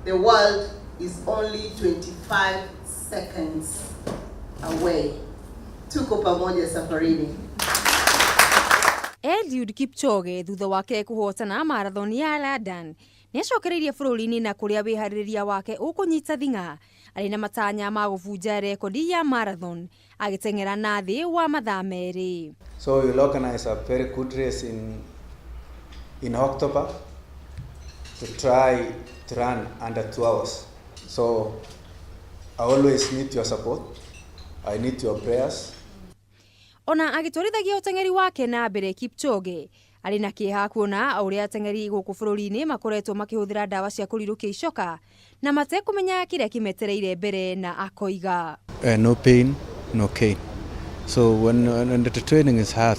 The world is only 25 seconds away. Tuko pamoja safarini. Eliud Kipchoge thutha wake kũhotana marathon ya London nĩacokereirie bũrũri-inĩ na kũrĩa wĩharĩrĩria wake ũkũnyita thing'a arĩ na matanya ma gũbunja rekodi ya marathon agĩteng'era na thĩ wa mathaa 2. So we'll organize a very good race in October to try to run under 2 hours. So I always need your support. I need your prayers. Ona agĩtwarithagia ũteng'eri wake na mbere, Kipchoge arĩ na kĩeha kuona ũrĩa ateng'eri gũkũ bũrũri-inĩ makoretwo makĩhũthĩra ndawa cia kũrirũkia icoka na matekũmenya kĩrĩa kĩmetereire mbere na akoiga, No pain, no gain. So when the training is hard,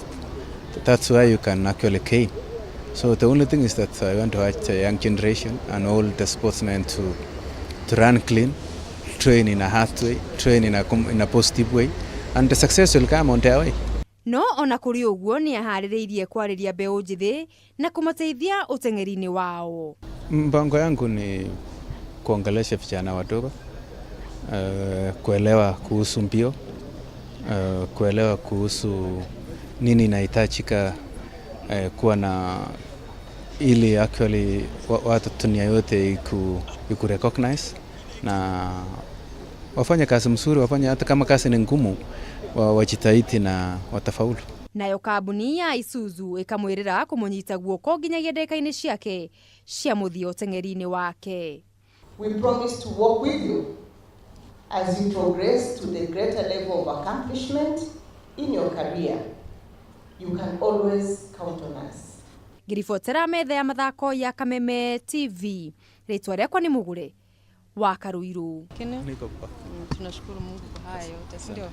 that's why you can actually gain. So the only thing is that I want to urge the young generation and all the sportsmen to run clean, train in a hard way, train in a positive way, and the success will come on their way. No ona kũrĩ ũguo nĩ aharĩrĩirie kwarĩria mbeũ njĩthĩ na kũmateithia ũteng'eri-inĩ wao. Mpango yangu ni kuongelesha vijana wadogo, kuelewa kuhusu mbio, kuelewa kuhusu nini inahitajika, kuwa na ili actually watu dunia yote iku recognize na wafanye kazi mzuri, wafanye hata kama kazi ni ngumu, wajitahidi na watafaulu. Nayo kambuni ya Isuzu ĩkamwĩrĩra kũmũnyita guoko nginyagia ndagĩka-inĩ ciake cia mũthia ũteng'eri-inĩ wake. We promise to work with you as you progress to the greater level of accomplishment in your career. You can always count on us. Ngĩribotera metha ya mathako ya Kameme TV, rĩtwa rĩakwa nĩ Mũgũre wa Karũirũ. Kene, Niko poa. Tunashukuru Mungu kwa haya yote, si ndio?